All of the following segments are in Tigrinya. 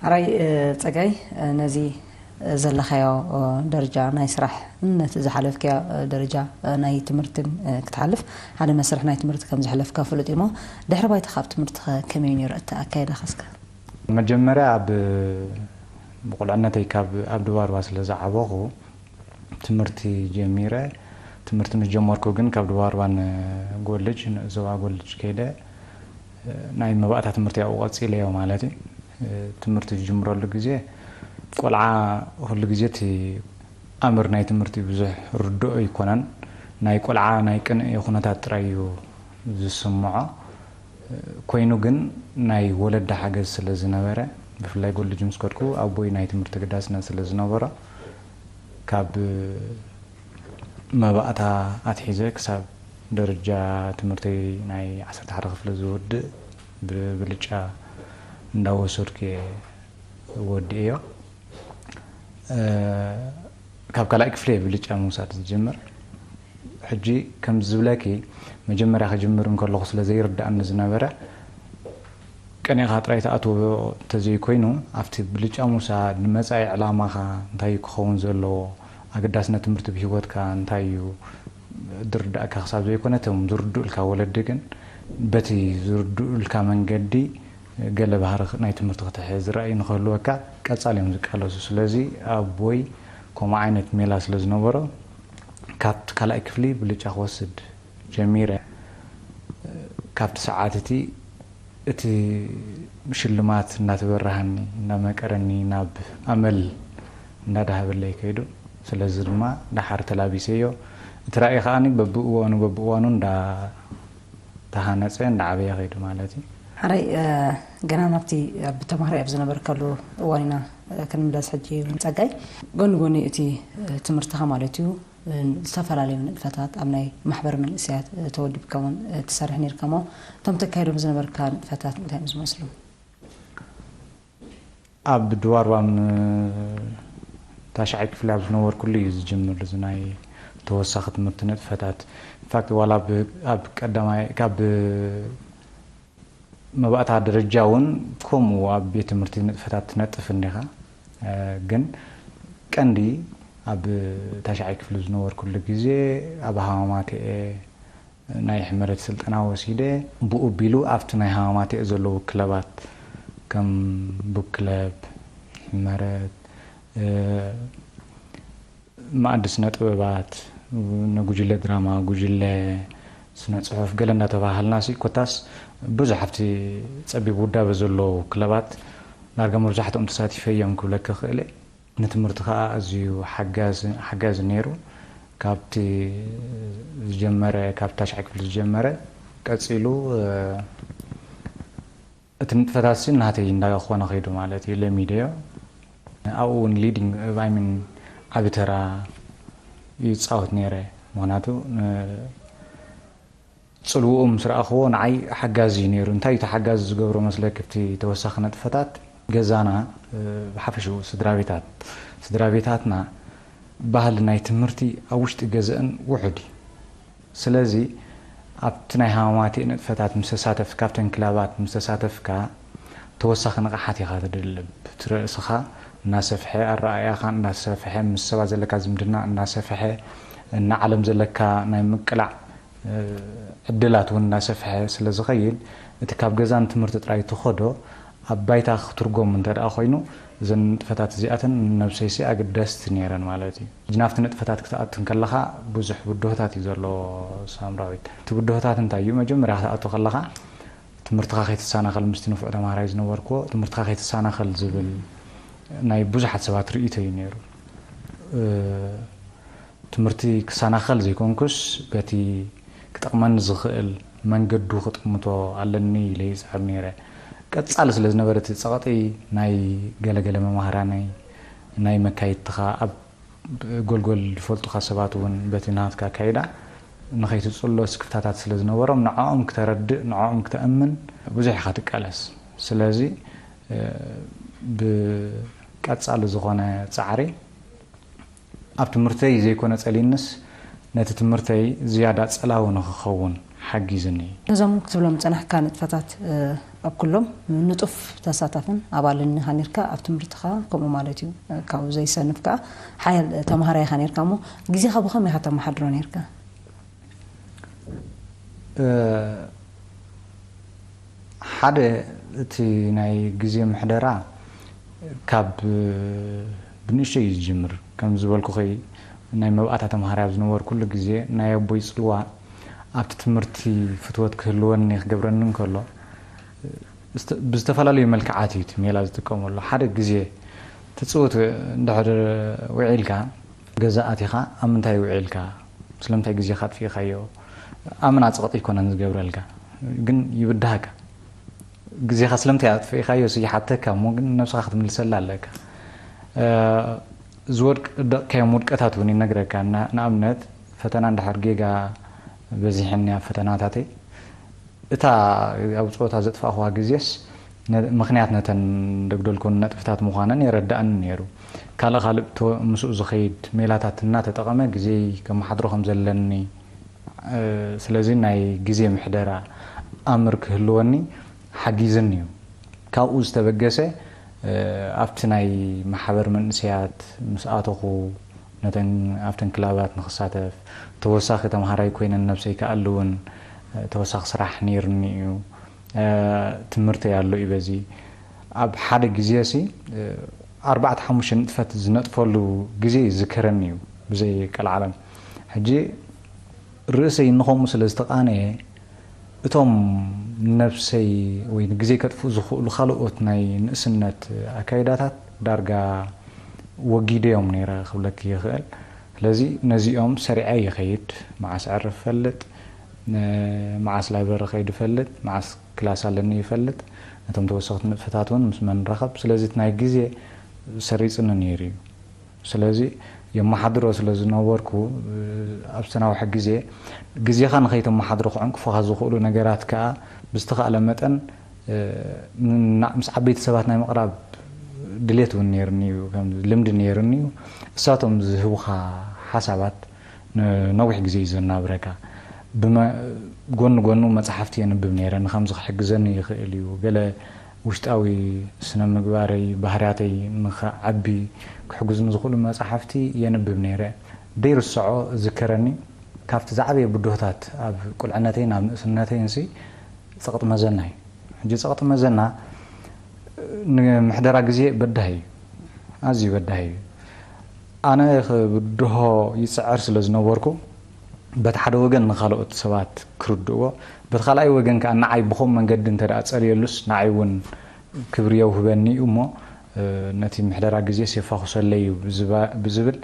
ሕራይ ጸጋይ፣ ነዚ ዘለኻዮ ደረጃ ናይ ስራሕ፣ ነቲ ዝሓለፍካዮ ደረጃ ናይ ትምህርትን ክትሓልፍ ሓደ መስርሕ ናይ ትምህርቲ ከም ዝሕለፍካ ፍሉጥ እዩ። ድሕሪ ባይታ ካብ ትምህርቲ ከመይ ነይሩ እቲ ኣካይዳ? ከስከ መጀመርያ ኣብ ብቁልዕነተይ ካብ ኣብ ድባርባ ስለ ዝዓበኹ፣ ትምህርቲ ጀሚረ። ትምህርቲ ምስ ጀመርኩ ግን ካብ ድባርባ ንጎልጅ ንእዞባ ጎልጅ ከይደ ናይ መባእታ ትምህርቲ ኣብኡ ቀፂለዮ ማለት እዩ። ትምህርቲ ዝጅምረሉ ግዜ ቆልዓ ኩሉ ግዜ እቲ ኣምር ናይ ትምህርቲ ብዙሕ ርድኦ ኣይኮነን። ናይ ቆልዓ ናይ ቅንኢ ኩነታት ጥራይ እዩ ዝስምዖ። ኮይኑ ግን ናይ ወለዲ ሓገዝ ስለ ዝነበረ፣ ብፍላይ ጎልጅ ምስ ከድኩ ኣቦይ ናይ ትምህርቲ ግዳስነት ስለ ዝነበሮ፣ ካብ መባእታ ኣትሒዘ ክሳብ ደረጃ ትምህርተይ ናይ ዓሰርተ ሓደ ክፍሊ ዝውድእ ብብልጫ እንዳወሰድኩ እየ ወዲኤዮ። ካብ ካልኣይ ክፍሊ እየ ብልጫ ምውሳድ ዝጅምር። ሕጂ ከም ዝብለኪ፣ መጀመርያ ክጅምር እንከለኹ ስለ ዘይርድኣኒ ዝነበረ፣ ቀኒኻ ጥራይ ትኣትዎ እንተዘይኮይኑ፣ ኣብቲ ብልጫ ምውሳድ ንመጻኢ ዕላማኻ እንታይ እዩ ክኸውን ዘለዎ፣ ኣገዳስነት ትምህርቲ ብህይወትካ እንታይ እዩ ዝርዳእካ ክሳብ ዘይኮነ፣ እቶም ዝርድኡልካ ወለዲ ግን በቲ ዝርድኡልካ መንገዲ ገለ ባህሪ ናይ ትምህርቲ ክትሕዝ ዝረኣዩ ንክህልወካ ቀጻሊ እዮም ዝቃለሱ። ስለዚ ኣቦይ ከምኡ ዓይነት ሜላ ስለ ዝነበሮ፣ ካብቲ ካልኣይ ክፍሊ ብልጫ ክወስድ ጀሚረ። ካብቲ ሰዓት እቲ፣ እቲ ሽልማት እናተበራሃኒ፣ እናመቀረኒ፣ ናብ ኣመል እንዳዳሃበለይ ከይዱ። ስለዚ ድማ ደሓር ተላቢሰዮ። እቲ ራእይ ከኣኒ በብእዋኑ፣ በብእዋኑ እንዳተሃነጸ፣ እንዳዓበየ ከይዱ ማለት እዩ። ሕራይ፣ ገና ናብቲ ኣብ ተማሃራይ ኣብ ዝነበርካሉ እዋን ኢና ክንምለስ። ሕጂ እውን ጸጋይ፣ ጎኒ ጎኒ እቲ ትምህርትኻ ማለት እዩ፣ ዝተፈላለዩ ንጥፈታት ኣብ ናይ ማሕበር መንእሰያት ተወዲብካ እውን ትሰርሕ ነይርካ እሞ፣ እቶም ተካይዶም ዝነበርካ ንጥፈታት እንታይ እዮም ዝመስሉ? ኣብ ድዋርባ ም-፣ ታሽዓይ ክፍሊ ኣብ ዝነበርኩሉ እዩ ዝጅምር፣ እዚ ናይ ተወሳኺ ትምህርቲ ንጥፈታት። ኢንፋክት፣ ዋላ ኣብ፣ ኣብ ቀዳማይ፣ ካብ መባእታ ደረጃ እውን ከምኡ ኣብ ቤት ትምህርቲ ንጥፈታት ትነጥፍ እንዲኻ። እ፣ ግን ቀንዲ ኣብ ታሽዓይ ክፍሊ ዝነበርኩሉ ግዜ ኣብ ሃማማተኤ ናይ ሕመረት ስልጠና ወሲደ፣ ብኡ ኣቢሉ ኣብቲ ናይ ሃማማተኤ ዘለዉ ክለባት ከም ቡክ ክለብ፣ ሕመረት፣ እ፣ ማእዲ ስነ ጥበባት፣ ንጉጅለ ድራማ፣ ጉጅለ ስነ ጽሑፍ ገለ እንዳተባሃልና ሲ፣ ኮታስ ብዙሕ ኣብቲ ጸቢብ ውዳበ ዘለዉ ክለባት ዳርጋ መብዛሕትኦም ተሳቲፈ እዮም ክብለኪ ክእል እየ። ንትምህርቲ ከኣ ኣዝዩ ሓጋዚ፣ ሓጋዚ ነይሩ። ካብቲ ዝጀመረ፣ ካብ ታሽዓይ ክፍሊ ዝጀመረ ቀጺሉ፣ እ፣ እቲ ንጥፈታት ሲ ናተይ እንዳኾነ ከይዱ ማለት እዩ፣ ለሚደዮ። ኣብኡ እውን ሊዲንግ፣ ኣይ ሚን፣ ዓቢ ተራ ይጻወት ነይረ። ምኽንያቱ፣ ን-፣ ጽልውኡ ምስ ረኣኽዎ ንዓይ ሓጋዚ እዩ ነይሩ። እንታይ እዩ እቲ ሓጋዚ ዝገብሮ መስለኪ? እቲ ተወሳኺ ንጥፈታት ገዛና፣ እ፣ ብሓፈሽኡ ስድራ ቤታት፣ ስድራ ቤታትና ባህሊ ናይ ትምህርቲ ኣብ ውሽጢ ገዝአን ውሑድ እዩ። ስለዚ ኣብቲ ናይ ሃማማቴ ንጥፈታት ምስ ተሳተፍካ፣ ኣብተን ክለባት ምስ ተሳተፍካ፣ ተወሳኺ ንቕሓት ኢኻ ተድልብ። እቲ ርእስኻ እናሰፍሐ፣ ኣረኣእያኻ እናሰፍሐ፣ ምስ ሰባት ዘለካ ዝምድና እናሰፍሐ፣ ንዓለም ዘለካ ናይ ምቅላዕ፣ እ፣ ዕድላት እውን እናሰፍሐ ስለ ዝኸይድ፣ እቲ ካብ ገዛ ንትምህርቲ ጥራይ ትኸዶ ኣብ ባይታ ክትርጎም እንተ ደኣ ኮይኑ፣ እዘን ንጥፈታት እዚኣተን ንነብሰይሲ ኣገደስቲ ነይረን ማለት እዩ። ሕጂ ናብቲ ንጥፈታት ክትኣቱ እንከለኻ ብዙሕ ብድሆታት እዩ ዘሎ ሳምራዊት። እቲ ብድሆታት እንታይ እዩ? መጀመርያ ክትኣቱ ከለኻ ትምህርትኻ ከይትሰናኸል፣ ምስቲ ንፉዕ ተማሃራይ ዝነበርኩዎ ትምህርትኻ ከይትሰናኸል ዝብል ናይ ብዙሓት ሰባት ርእይቶ እዩ ነይሩ። እ፣ ትምህርቲ ክሰናኸል ዘይኮንኩስ፣ በቲ ክጠቕመኒ ዝኽእል መንገዱ ክጥምቶ ኣለኒ ኢለ ይጽዕር ነይረ። ቀጻሊ ስለ ዝነበረ እቲ ጸቕጢ፣ ናይ ገለገለ መማህራነይ፣ ናይ መካይድትኻ፣ ኣብ ጎልጎል ዝፈልጡኻ ሰባት እውን በቲ ናትካ ኣካይዳ ንኸይትጽሎ ስክፍታታት ስለ ዝነበሮም፣ ንዕኦም ክተረድእ፣ ንዕኦም ክተእምን ብዙሕ ኢኻ ትቃለስ። ስለዚ፣ እ፣ ብቀጻሊ ዝኾነ ጻዕሪ፣ ኣብ ትምህርተይ ዘይኮነ ጸሊንስ፣ ነቲ ትምህርተይ ዝያዳ ጸላዊ ንኽኸውን፣ ሓጊዝኒ። ነዞም ክትብሎም ዝጸናሕካ ንጥፈታት ኣብ ኩሎም ንጡፍ ተሳታፍን ኣባልን ኢኻ ነርካ ኣብ ትምህርትኻ፣ ከምኡ ማለት እዩ። ካብኡ ዘይሰንፍ ከኣ ሓያል ተምሃራይ ኢኻ ነርካ። እሞ ግዜኻ ብኸመይ ኢኻ ተመሓድሮ ነርካ? ሓደ፣ እቲ ናይ ግዜ ምሕደራ ካብ ብንእሽተይ እዩ ዝጅምር። ከም ዝበልኩኺ፣ ናይ መብኣታ ተምሃራይ ኣብ ዝነበርኩሉ ግዜ ናይ ኣቦይ ጽልዋ ኣብቲ ትምህርቲ ፍትወት ክህልወኒ ክገብረኒ እንከሎ፣ ብዝተፈላለዩ መልክዓት እዩ እቲ ሜላ ዝጥቀመሉ። ሓደ ግዜ ትጽውት እንድሕር ውዒልካ፣ ገዛ ኣቲኻ ኣብ ምንታይ ውዒልካ፣ ስለምንታይ ግዜኻ ኣጥፊእካዮ፣ ኣመና ጸቕጢ ኣይኮነን ዝገብረልካ፣ ግን ይብድሃካ። ግዜኻ ስለምንታይ ኣጥፊእካዮ ይሓተካ፣ እሞ ግን ነብስኻ ክትምልሰላ ኣለካ። ዝወድቀካዮም ውድቀታት እውን ይነግረካ። ንኣብነት፣ ፈተና እንድሕር ጌጋ በዚሕኒ ኣብ ፈተናታተይ፣ እታ ኣብ ጸወታ ዘጥፋእኹዋ ግዜስ ምኽንያት ነተን ደግደልኩን ነጥብታት ምዃነን የረድኣኒ ነይሩ። ካልእ ካልእ ምስኡ ዝኸይድ ሜላታት እናተጠቐመ ግዜይ ከመሓድሮ ከም ዘለኒ፣ ስለዚ ናይ ግዜ ምሕደራ ኣምር ክህልወኒ ሓጊዝኒ እዩ። ካብኡ ዝተበገሰ፣ ኣብቲ ናይ ማሕበር መንእሰያት ምስ ኣተኹ፣ ነተን ኣብተን ክላባት ንኽሳተፍ፣ ተወሳኺ ተምሃራይ ኮይነን ነብሰይ ክኣልውን ተወሳኺ ስራሕ ነይርኒ እዩ። ትምህርተይ ኣሎ እዩ። በዚ ኣብ ሓደ ግዜ ሲ ኣርባዕተ ሓሙሽተ ንጥፈት ዝነጥፈሉ ግዜ ይዝከረኒ እዩ ብዘይ ቀልዓለም። ሕጂ ርእሰይ ንኸምኡ ስለ ዝተቓነየ፣ እቶም ነብሰይ ወይ ግዜ ከጥፍኡ ዝኽእሉ ካልኦት ናይ ንእስነት ኣካይዳታት ዳርጋ ወጊደዮም ነይረ ክብለኪ ይኽእል። ስለዚ ነዚኦም ሰሪዐ ይኸይድ። መዓስ ዕርፍ እፈልጥ፣ መዓስ ላይብረሪ ከይድ እፈልጥ፣ መዓስ ክላስ ኣለኒ ይፈልጥ። ነቶም ተወሰኽቲ ንጥፈታት እውን ምስ መን ንራኸብ። ስለዚ እቲ ናይ ግዜ ሰሪጽኒ ነይሩ እዩ። ስለዚ የመሓድሮ ስለ ዝነበርኩ፣ ኣብ ዝተናውሐ ግዜ ግዜኻ ንኸይተመሓድሮ ክዕንቅፉኻ ዝኽእሉ ነገራት ከኣ ብዝተኻእለ መጠን፣ እ፣ ና-፣ ምስ ዓበይቲ ሰባት ናይ ምቕራብ ድሌት እውን ነይሩኒ እዩ፣ ከም ልምዲ ነይሩኒ እዩ። እሳቶም ዝህቡኻ ሓሳባት ንነዊሕ ግዜ እዩ ዘናብረካ። ብመ-፣ ጎኒ ጎኑ መጽሓፍቲ የንብብ ነይረ፣ ንኸምዚ ክሕግዘኒ ይኽእል እዩ። ገለ ውሽጣዊ ስነ ምግባረይ፣ ባህርያተይ ንኸዓቢ ክሕግዙኒ ዝኽእሉ መጻሕፍቲ የንብብ ነይረ። ደይርስዖ ዝከረኒ፣ ካብቲ ዝዓበየ ብድሆታት ኣብ ቁልዕነተይን ኣብ ንእስነተይንሲ ጸቕጢ መዘና እዩ። ሕጂ ጸቕጢ መዘና ንምሕደራ ግዜ በዳሂ እዩ፣ ኣዝዩ በዳሂ እዩ። ኣነ ክብድሆ ይጽዕር ስለ ዝነበርኩ፣ በቲ ሓደ ወገን ንኻልኦት ሰባት ክርድእዎ፣ በቲ ካልኣይ ወገን ከኣ ንዓይ ብኸም መንገዲ እንተ ደኣ ጸልየሉስ ንዓይ እውን ክብሪ የውህበኒ እዩ እሞ፣ እ፣ ነቲ ምሕደራ ግዜስ የፋኹሰለይ እዩ ብዝባ-፣ ብዝብል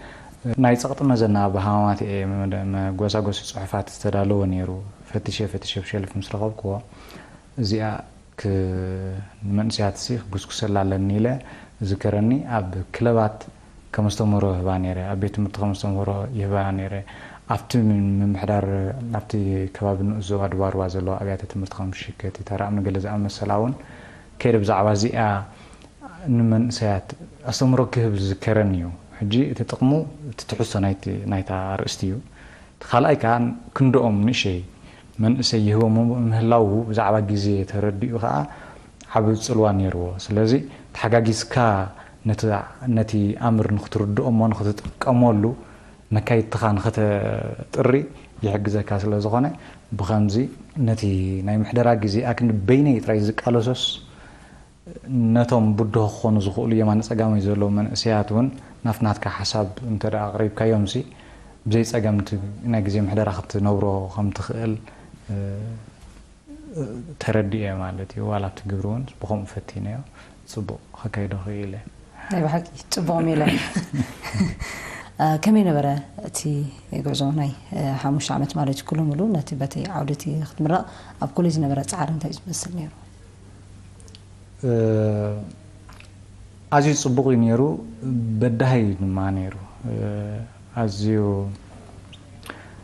ናይ ጸቕጢ መዘና ብሃማማት እየ መደ-፣ መጓሳጎሲ ጽሑፋት ዝተዳለወ ነይሩ። ፈቲሸ ፈቲሸ ብሸልፍ ምስ ረኸብክዎ፣ እዚኣ ክ-፣ ንመንእሰያትሲ ክጉስጉሰላ ኣለኒ ኢለ ዝከረኒ። ኣብ ክለባት ከም ኣስተምህሮ ይህባ ነይረ፣ ኣብ ቤት ትምህርቲ ከም ኣስተምህሮ ይህባ ነይረ። ኣብቲ ምምሕዳር፣ ኣብቲ ከባቢ ንኡስ ዞባ ድባርዋ ዘለዋ ኣብያተ ትምህርቲ ከም ሽከቲ፣ ተራእምኒ ገለ ዝኣመሰላ እውን ከይደ ብዛዕባ እዚኣ ንመንእሰያት ኣስተምህሮ ክህብ ዝከረኒ እዩ። ሕጂ እቲ ጥቕሙ፣ እቲ ትሕዝቶ ናይቲ፣ ናይታ ኣርእስቲ እዩ። እቲ ካልኣይ ከኣ ክንድኦም ንእሸይ መንእሰይ ይህቦም ምህላዉ ብዛዕባ ግዜ ተረዲኡ ከኣ ዓቢ ጽልዋ ነይርዎ። ስለዚ ተሓጋጊዝካ ነቲ፣ ነቲ ኣምር ንኽትርድኦ እሞ ንኽትጥቀመሉ መካይድትኻ ንኽተጥሪ ይሕግዘካ ስለ ዝኾነ፣ ብኸምዚ ነቲ ናይ ምሕደራ ግዜ ኣክንዲ በይነይ ጥራይ ዝቃለሶስ፣ ነቶም ብድሆ ክኾኑ ዝኽእሉ የማነ ጸጋመይ ዘለዉ መንእሰያት እውን ናብቲ ናትካ ሓሳብ እንተ ደኣ ኣቕሪብካዮምሲ፣ ብዘይ ጸገም እቲ ናይ ግዜ ምሕደራ ክትነብሮ ከም ትኽእል፣ እ፣ ተረዲኤ ማለት እዩ። ዋላ ኣብቲ ግብሪ እውን ብኸምኡ ፈቲነዮ፣ ጽቡቕ ከካይዶ ክኢለ። ናይ ብሓቂ ጽቡቕ ሜላ እዩ። እ፣ ከመይ ነበረ እቲ ጉዕዞ ናይ፣ እ፣ ሓሙሽተ ዓመት ማለት እዩ፣ ኩሉ ሙሉ ነቲ በቲ ዓውዲ እቲ ክትምረቕ ኣብ ኮሌጅ ዝነበረ ጻዕሪ እንታይ እዩ ዝመስል ነይሩ? እ፣ ኣዝዩ ጽቡቕ እዩ ነይሩ፣ በዳሂ እዩ ድማ ነይሩ። እ፣ ኣዝዩ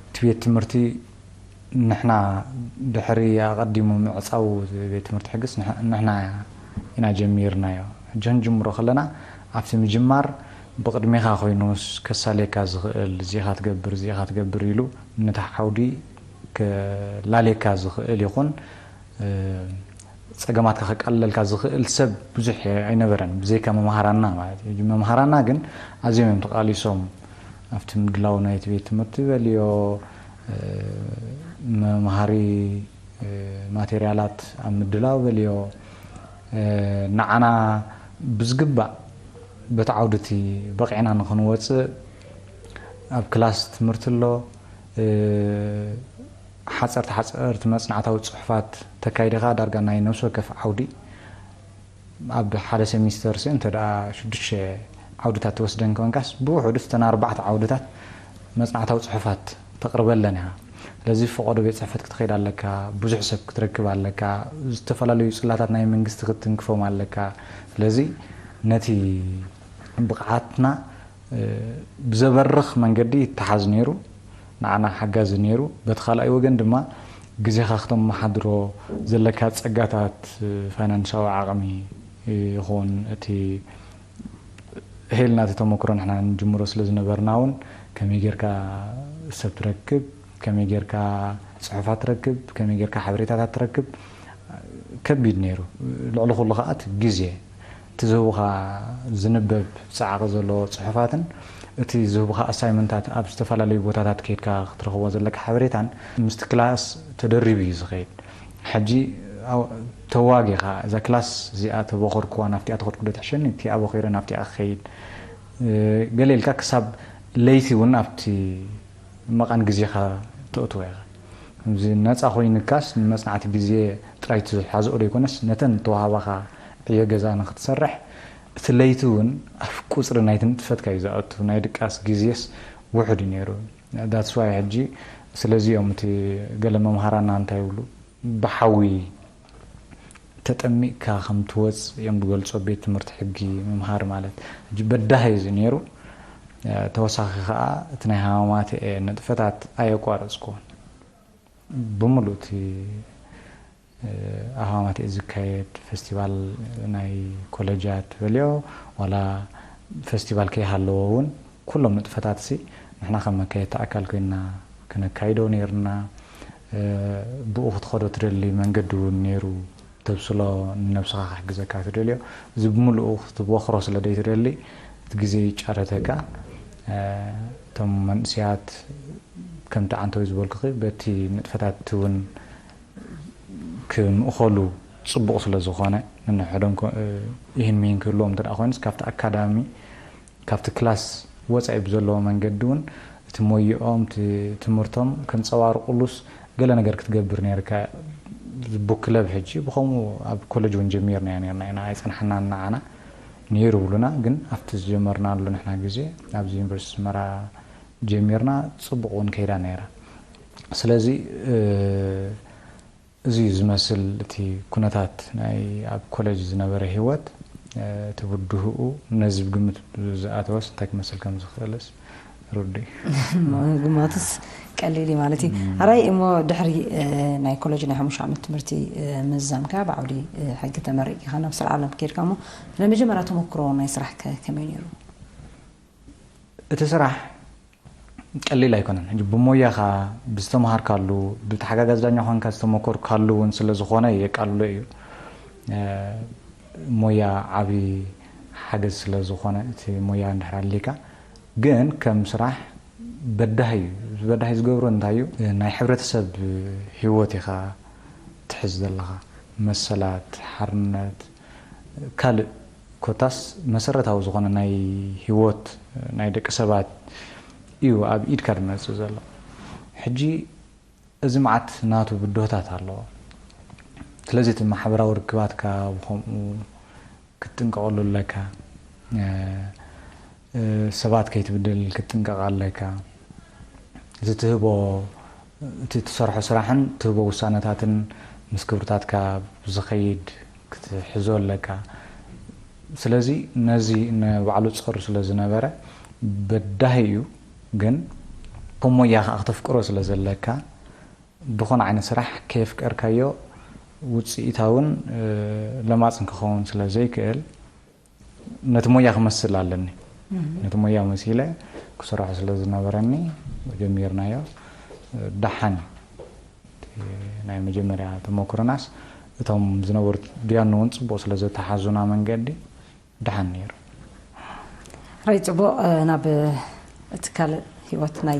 እቲ ቤት ትምህርቲ ንሕና ድሕሪ ኣቐዲሙ ምዕጻው ቤት ትምህርቲ ሕግስ ንሕ-፣ ንሕና ኢና ጀሚርናዮ። ሕጂ ክንጅምሮ ከለና ኣብቲ ምጅማር ብቕድሜኻ ኮይኑስ ከሳልየካ ዝኽእል፣ እዚ ኢኻ ትገብር፣ እዚ ኢኻ ትገብር ኢሉ ነቲ ዓውዲ ከላልየካ ዝኽእል ይኹን ጸገማትካ ከቃልለልካ ዝኽእል ሰብ ብዙሕ ኣይነበረን፣ ብዘይካ መምሃራና ማለት እዩ። መምሃራና ግን ኣዝዮም እዮም ተቓሊሶም። ኣብቲ ምድላው ናይቲ ቤት ትምህርቲ በልዮ፣ መምሃሪ ማቴርያላት ኣብ ምድላው በልዮ፣ ንዓና ብዝግባእ በቲ ዓውዲ እቲ በቒዕና ንኽንወፅእ ኣብ ክላስ ትምህርቲ ኣሎ። ሓፀርቲ ሓፀርቲ መፅናዕታዊ ፅሑፋት ተካይድኻ ዳርጋ ናይ ነብሲ ወከፍ ዓውዲ ኣብ ሓደ ሴሚስተር ሲ እንተ ደኣ ሽዱሽተ ዓውድታት ትወስደን ከንካስ ብውሕዱ ዝተን ኣርባዕተ ዓውድታት መፅናዕታዊ ፅሑፋት ተቕርበለን ኢኻ። ስለዚ ፈቐዶ ቤት ፅሕፈት ክትኸይድ ኣለካ፣ ብዙሕ ሰብ ክትረክብ ኣለካ፣ ዝተፈላለዩ ፅላታት ናይ መንግስቲ ክትትንክፎም ኣለካ። ስለዚ ነቲ ብቕዓትና ብዘበርኽ መንገዲ ይተሓዝ ነይሩ፣ ንዓና ሓጋዚ ነይሩ። በቲ ካልኣይ ወገን ድማ ግዜኻ ክተመሓድሮ ዘለካ ጸጋታት፣ ፋይናንሳዊ ዓቕሚ ይኹን እቲ ሄልና እቲ ተመክሮ ንሕና ንጅምሮ ስለ ዝነበርና እውን ከመይ ጌርካ ሰብ ትረክብ፣ ከመይ ጌርካ ጽሑፋት ትረክብ፣ ከመይ ጌርካ ሓበሬታታት ትረክብ ከቢድ ነይሩ። ልዕሊ ኩሉ ከኣ እቲ ግዜ እቲ ዝህቡኻ ዝንበብ ጻዕቒ ዘለዎ ጽሑፋትን እቲ ዝህቡኻ ኣሳይመንታት ኣብ ዝተፈላለዩ ቦታታት ከይድካ ክትረኽቦ ዘለካ ሓበሬታን ምስቲ ክላስ ተደሪቡ እዩ ዝኸይድ። ሕጂ ተዋጊኻ እዛ ክላስ እዚኣ ተቦኸርኩዋ ናብቲኣ ተኸድኩ ዶ ትሕሸኒ እቲኣ ቦኺረ ናብቲኣ ክኸይድ ገለ ኢልካ ክሳብ ለይቲ እውን ኣብቲ መቓን ግዜኻ ተእትዎ ኢኻ። ከምዚ ነፃ ኮይንካስ ንመፅናዕቲ ግዜ ጥራይ ትሓዝኦ ዶ ይኮነስ ነተን ተዋሃባኻ ዕዮ ገዛ ንክትሰርሕ እቲ ለይቲ እውን ኣብ ቁፅሪ ናይቲ ንጥፈትካ እዩ ዝኣቱ። ናይ ድቃስ ግዜስ ውሑድ እዩ ነይሩ። That's why ሕጂ ስለዚ እዮም እቲ ገለ መምሃራና እንታይ ይብሉ ብሓዊ ተጠሚቕካ ከም ትወፅእ እዮም ዝገልፆ። ቤት ትምህርቲ ሕጊ ምምሃር ማለት ሕጂ በዳሂ እዚ ነይሩ። ተወሳኺ ከዓ እቲ ናይ ሃማማተ ንጥፈታት ኣየቋረፅኩዎን። ብምሉእ እቲ ሃማማተ ዝካየድ ፈስቲቫል ናይ ኮለጃት በልዮ ዋላ ፈስቲቫል ከይሃለዎ እውን ኩሎም ንጥፈታት ሲ ንሕና ከም መካየድቲ ኣካል ኮይና ክነካይዶ ነይርና። ብኡ ክትኸዶ ትደሊ መንገዲ እውን ነይሩ። ተብስሎ ንነብስኻ ክሕግዘካ ትደልዮ እዚ ብምልኡ ክትቦኽሮ ስለ ደይትደሊ እቲ ግዜ ይጫረተካ። እቶም መንእስያት ከምቲ ዓንተወይ ዝበልኩኺ በቲ ንጥፈታት እውን ክምእኸሉ ፅቡቕ ስለ ዝኾነ ነንሕዶም ይህን ምሂን ክህልዎም እንተ ኮይኑስ ካብቲ ኣካዳሚ ካብቲ ክላስ ወፃኢ ብዘለዎ መንገዲ እውን እቲ ሞይኦም እቲ ትምህርቶም ከንፀባርቁሉስ ገለ ነገር ክትገብር ነርካ። ቡክ ክለብ ሕጂ ብኸምኡ ኣብ ኮለጅ እውን ጀሚርናዮ ነርና ኢና ኣይፀንሓናን ንዓና ነይሩ ብሉና ግን ኣብቲ ዝጀመርናሉ ንሕና ግዜ ኣብዚ ዩኒቨርሲቲ ኣስመራ ጀሚርና ፅቡቕ እውን ከይዳ ነይራ። ስለዚ እዚ እዩ ዝመስል እቲ ኩነታት ናይ ኣብ ኮለጅ ዝነበረ ህይወት። እቲ ብድህኡ ነዚ ብግምት ዝኣተወስ እንታይ ክመስል ከም ዝኽእልስ ርዱእ እዩ። ምግማቱስ ቀሊል እዩ ማለት እዩ። ኣራይ እሞ ድሕሪ ናይ ኮለጅ ናይ ሓሙሽተ ዓመት ትምህርቲ ምዝዛምካ ብዓውዲ ሕጊ ተመሪቕ ኢኻ ናብ ስራሕ ዓለም ከይድካ እሞ ናይ መጀመርያ ተመክሮ ናይ ስራሕ ከመይ ነይሩ? እቲ ስራሕ ቀሊል ኣይኮነን። ሕጂ ብሞያኻ ብዝተምሃርካሉ ብተሓጋጋዚ ዳኛ ኳንካ ዝተመኮርካሉ እውን ስለ ዝኾነ የቃልሎ እዩ። ሞያ ዓብዪ ሓገዝ ስለ ዝኾነ እቲ ሞያ እንድሕር ኣሊካ ግን ከም ስራሕ በዳሂ እዩ። በዳሂ ዝገብሮ እንታይ እዩ? ናይ ሕብረተሰብ ህይወት ኢኻ ትሕዝ ዘለኻ መሰላት፣ ሓርነት፣ ካልእ ኮታስ መሰረታዊ ዝኾነ ናይ ህይወት ናይ ደቂ ሰባት እዩ ኣብ ኢድካ ዝመፅእ ዘሎ። ሕጂ እዚ መዓት ናቱ ብድሆታት ኣለዎ። ስለዚ እቲ ማሕበራዊ ርክባትካ ብኸምኡ ክትጥንቀቐሉ ኣለካ። ሰባት ከይትብድል ክትጥንቀቕ ኣለካ። እቲ ትህቦ እቲ ትሰርሖ ስራሕን ትህቦ ውሳነታትን ምስ ክብርታትካ ብዝኸይድ ክትሕዞ ኣለካ። ስለዚ ነዚ ንባዕሉ ጸሩ ስለ ዝነበረ በዳሂ እዩ፣ ግን ከም ሞያ ከዓ ክተፍቅሮ ስለ ዘለካ ብኾነ ዓይነት ስራሕ ከየፍቀርካዮ ውፅኢታውን ለማፅን ክኸውን ስለ ዘይክእል ነቲ ሞያ ክመስል ኣለኒ። ነቲ ሞያ መሲለ ክሰርሖ ስለ ዝነበረኒ ጀሚርናዮ። ደሓን ናይ መጀመርያ ተመክሮናስ እቶም ዝነበሩ ዲያኑ እውን ጽቡቕ ስለ ዘተሓዙና መንገዲ ደሓን ነይሩ። ራይ ጽቡቕ። ናብ እቲ ካልእ ህይወት ናይ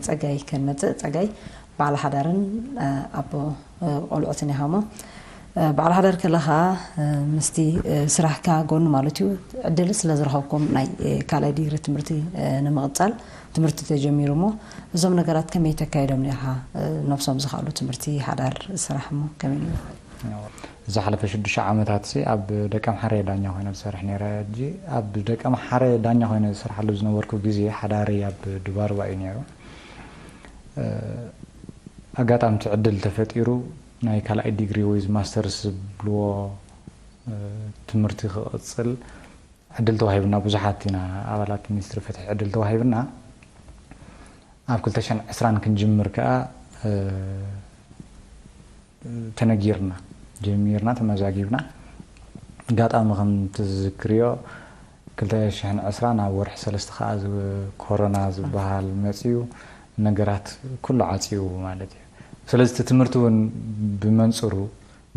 ጸጋይ ከንመጽእ። ጸጋይ በዓል ሓዳርን ኣቦ ቆልዑትን ኢኻ እሞ፣ በዓል ሓዳር ከለኻ ምስቲ ስራሕካ ጎኒ ማለት እዩ ዕድል ስለ ዝረኸብኩም ናይ ካልኣይ ዲግሪ ትምህርቲ ንምቕጻል ትምህርቲ ተጀሚሩ እሞ፣ እዞም ነገራት ከመይ ተካይዶም ነርካ? ነብሶም ዝኽኣሉ ትምህርቲ፣ ሓዳር፣ ስራሕ እሞ ከመይ ነይሩ? ዝሓለፈ ሽዱሽተ ዓመታት ሲ ኣብ ደቀምሓረ ዳኛ ኮይነ ዝሰርሕ ነይረ። ሕጂ ኣብ ደቀምሓረ ዳኛ ኮይነ ዝሰርሓሉ ዝነበርኩ ግዜ ሓዳሪ ኣብ ድባርባ እዩ ነይሩ። ኣጋጣሚ እቲ ዕድል ተፈጢሩ ናይ ካልኣይ ዲግሪ ወይ ማስተርስ ዝብልዎ ትምህርቲ ክቕፅል ዕድል ተዋሂብና። ብዙሓት ኢና ኣባላት ሚኒስትሪ ፍትሒ ዕድል ተዋሂብና። ኣብ ክልተ ሽሕን ዕስራን ክንጅምር ከዓ ተነጊርና፣ ጀሚርና፣ ተመዛጊብና። ኣጋጣሚ ከም ትዝክርዮ ክልተ ሽሕን ዕስራን ኣብ ወርሒ ሰለስተ ከዓ ኮሮና ዝበሃል መፅዩ፣ ነገራት ኩሉ ዓፅዩ ማለት እዩ። ስለዚ እቲ ትምህርቲ እውን ብመንፅሩ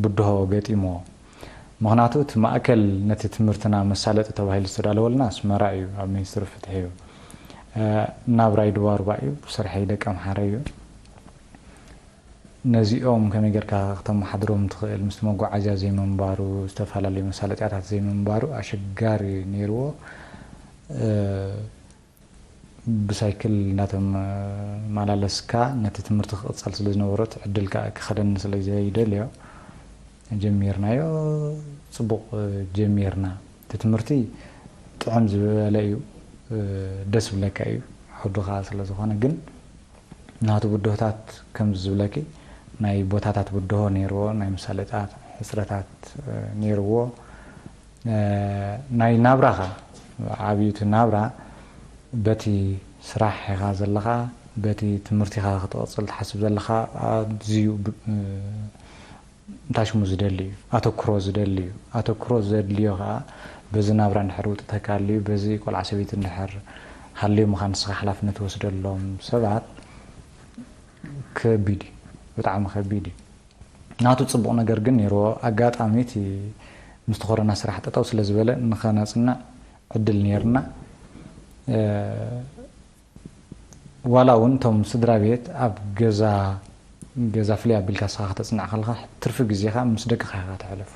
ብድሆ ገጢምዎ። ምኽንያቱ እቲ ማእከል ነቲ ትምህርትና መሳለጢ ተባሂሉ ዝተዳለወልና ኣስመራ እዩ፣ ኣብ ሚኒስትሪ ፍትሒ እዩ። ናብራይ ድባርባ እዩ፣ ስርሐይ ደቀምሓረ እዩ። ነዚኦም ከመይ ጌርካ ክተመሓድሮም ትኽእል፣ ምስቲ መጓዓዝያ ዘይምንባሩ፣ ዝተፈላለዩ መሳለጥያታት ዘይምንባሩ ኣሸጋሪ ነይርዎ። ብሳይክል እናተመላለስካ ነቲ ትምህርቲ ክቕጸል ስለ ዝነበሮ፣ እቲ ዕድል ከኣ ክኸደኒ ስለ ዘይደልዮ፣ ጀሚርናዮ። ጽቡቕ ጀሚርና። እቲ ትምህርቲ ጥዕም ዝበለ እዩ፣ ደስ ዝብለካ እዩ፣ ዓውዲ ከኣ ስለ ዝኾነ። ግን ናቱ ብድሆታት ከምዚ ዝብለኪ ናይ ቦታታት ብድሆ ነይርዎ፣ ናይ መሳለጥያታት ሕጽረታት ነይርዎ። ናይ ናብራኻ ዓብዩ እቲ ናብራ በቲ ስራሕ ኢኻ ዘለኻ፣ በቲ ትምህርቲኻ ክትቕጽል ትሓስብ ዘለኻ ኣዝዩ እንታይ ሽሙ ዝደሊ እዩ፣ ኣተኩሮ ዝደሊ እዩ። ኣተኩሮ ዘድልዮ ከዓ በዚ ናብራ እንድሕር ውጥተካ ኣልዩ፣ በዚ ቆልዓ ሰበይቲ እንድሕር ሃልዮምኻ ንስኻ ሓላፍነት ወስደሎም ሰባት ከቢድ እዩ፣ ብጣዕሚ ከቢድ እዩ። ናቱ ጽቡቕ ነገር ግን ነይርዎ። ኣጋጣሚ እቲ ምስቲ ኮሮና ስራሕ ጠጠው ስለ ዝበለ ንኸነጽንዕ ዕድል ነይርና። ዋላ እውን እቶም ስድራ ቤት ኣብ ገዛ ገዛ ፍልይ ኣቢልካ ስኻ ከተፅንዕ ከለኻ ትርፊ ግዜኻ ምስ ደቅኻ ኢኻ ተሕልፎ።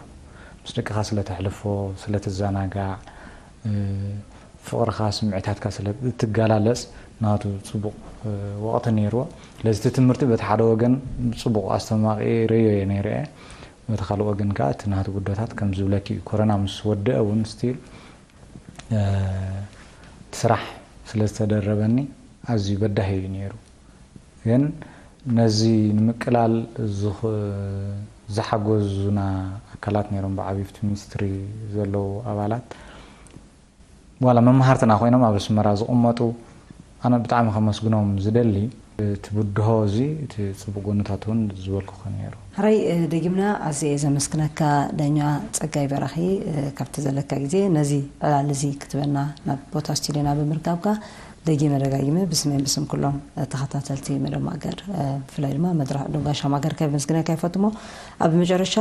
ምስ ደቅኻ ስለ ተሕልፎ፣ ስለ ትዘናጋዕ፣ ፍቕርኻ ስምዒታትካ ስለ እትገላለፅ ናቱ ፅቡቕ ወቕቲ ነይርዎ። ስለዚ እቲ ትምህርቲ በቲ ሓደ ወገን ፅቡቕ ኣስተማቒረዮ እየ ነይረ እየ። በቲ ካልእ ወገን ከዓ እቲ ናቱ ብድሆታት ከም ዝብለኪ እዩ። ኮረና ምስ ወደአ እውን ስቲል እቲ ስራሕ ስለ ዝተደረበኒ ኣዝዩ በዳሂ እዩ ነይሩ። ግን ነዚ ንምቅላል ዝሓገዙና ኣካላት ነይሮም። ብዓብዩ ኣብቲ ሚኒስትሪ ዘለዉ ኣባላት ዋላ መማህርትና ኮይኖም ኣብ ኣስመራ ዝቕመጡ ኣነ ብጣዕሚ ከመስግኖም ዝደሊ እቲ ብድሆ እዚ እቲ ፅቡቅ ጎንታት እውን ዝበልኩ ነይሩ። ሕራይ ደጊምና ኣዝየ እየ ዘመስግነካ ዳኛ ጸጋይ በራኺ ካብቲ ዘለካ ግዜ ነዚ ዕላል እዚ ክትበና ናብ ቦታ ስቱድዮና ብምርካብካ ደጊመ ደጋጊመ ብስመይን ብስም ኩሎም ተኸታተልቲ መደብ ማእገር ብፍላይ ድማ መድረኽ ዕዱም ጋሻ ማእገር ከመስግነካ ይፈቱ እሞ ኣብ መጨረሻ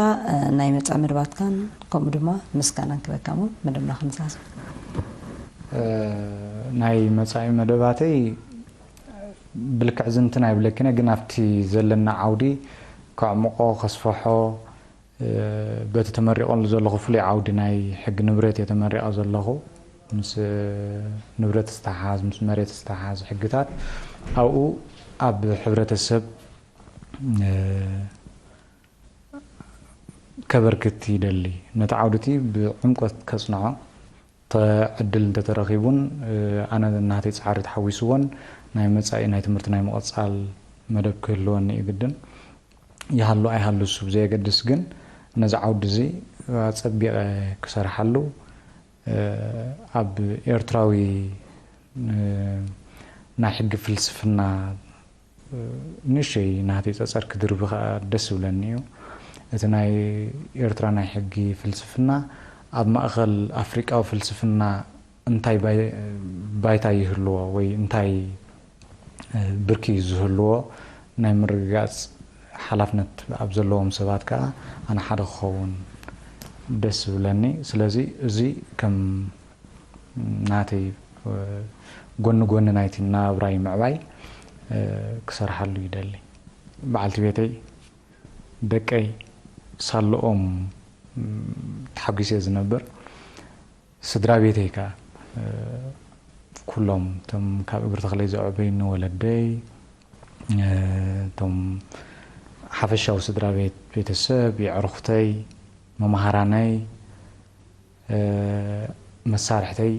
ናይ መጻኢ መደባትካን ከምኡ ድማ ምስጋናን ክበካ እሞ መደብና ክንዛዝ። ናይ መጻኢ መደባተይ ብልክዕ ዝንትን ኣይብለኪነ ግን ኣብቲ ዘለና ዓውዲ ከዕምቆ ከስፈሖ በቲ ተመሪቐሉ ዘለኹ ፍሉይ ዓውዲ ናይ ሕጊ ንብረት እየ ተመሪቐ ዘለኹ ምስ ንብረት ዝተሓዝ ምስ መሬት ዝተሓዝ ሕግታት ኣብኡ ኣብ ሕብረተሰብ ከበርክት ይደሊ ነቲ ዓውዲ እቲ ብዕምቆት ከፅንዖ ዕድል እንተተረኺቡን ኣነ ናተይ ፃዕሪ ተሓዊስዎን ናይ መፃኢ ናይ ትምህርቲ ናይ ምቕፃል መደብ ክህልወኒ እዩ ግድን። ይሃሉ ኣይሃሉ እሱ ብዘየገድስ ግን ነዚ ዓውዲ እዚ ኣፀቢቐ ክሰርሓሉ ኣብ ኤርትራዊ ናይ ሕጊ ፍልስፍና ንእሽተይ ናተይ ፀፀር ክድርቢ ከዓ ደስ ዝብለኒ እዩ። እቲ ናይ ኤርትራ ናይ ሕጊ ፍልስፍና ኣብ ማእኸል ኣፍሪቃዊ ፍልስፍና እንታይ ባይታ ይህልዎ ወይ እንታይ ብርኪ ዝህልዎ ናይ ምርግጋፅ ሓላፍነት ኣብ ዘለዎም ሰባት ከዓ ኣነ ሓደ ክኸውን ደስ ዝብለኒ። ስለዚ እዚ ከም ናተይ ጎኒ ጎኒ ናይቲ ናብራይ ምዕባይ ክሰርሓሉ ይደሊ። በዓልቲ ቤተይ፣ ደቀይ ሳለኦም ተሓጒሰ ዝነብር። ስድራ ቤተይ ከኣ ኩሎም እቶም ካብ እግሪ ተኽለይ ዘዕበዩኒ ወለደይ፣ እቶም ሓፈሻዊ ስድራ ቤት፣ ቤተሰብ፣ የዕሩኽተይ፣ መማህራነይ፣ መሳርሕተይ፣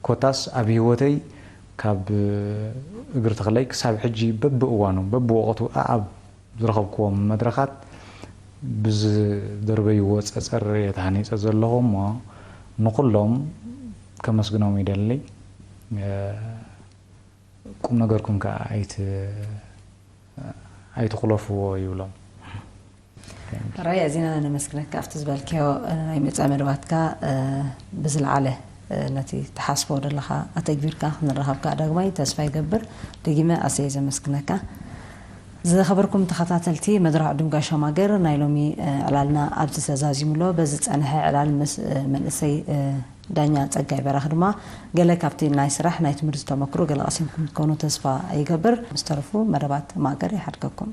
ኮታስ ኣብ ህይወተይ ካብ እግሪ ተኽለይ ክሳብ ሕጂ በብእዋኑ በብወቕቱ ኣኣብ ዝረኸብክዎም መድረኻት ብዝደርበይዎ ጸጸር እየ ተሃኒጸ ዘለኹ እሞ ንኹሎም ከመስግኖም ይደሊ። ቁም ነገርኩም ከኣ ኣይት ኣይትኹለፍዎ ይብሎም። ራይ ኣዚና ነመስግነካ ኣብቲ ዝበልክዮ ናይ መጻኢ መደባትካ ብዝለዓለ ነቲ ትሓስቦ ዘለኻ ኣተግቢርካ ክንራኸብካ ዳግማይ ተስፋ ይገብር። ደጊመ ኣሰየ ዘመስግነካ። ዝኸበርኩም ተኸታተልቲ መድረኽ ዕዱም ጋሻ ማገር ናይ ሎሚ ዕላልና ኣብዚ ተዛዚሙ ኣሎ። በዚ ዝጸንሐ ዕላል ምስ መንእሰይ ዳኛ ጸጋይ በራኽ ድማ ገለ ካብቲ ናይ ስራሕ ናይ ትምህርቲ ተመክሮ ገለ ቀሲምኩም ትኮኑ ተስፋ ይገብር። ምስ ተረፉ መደባት ማገር ይሓድገኩም።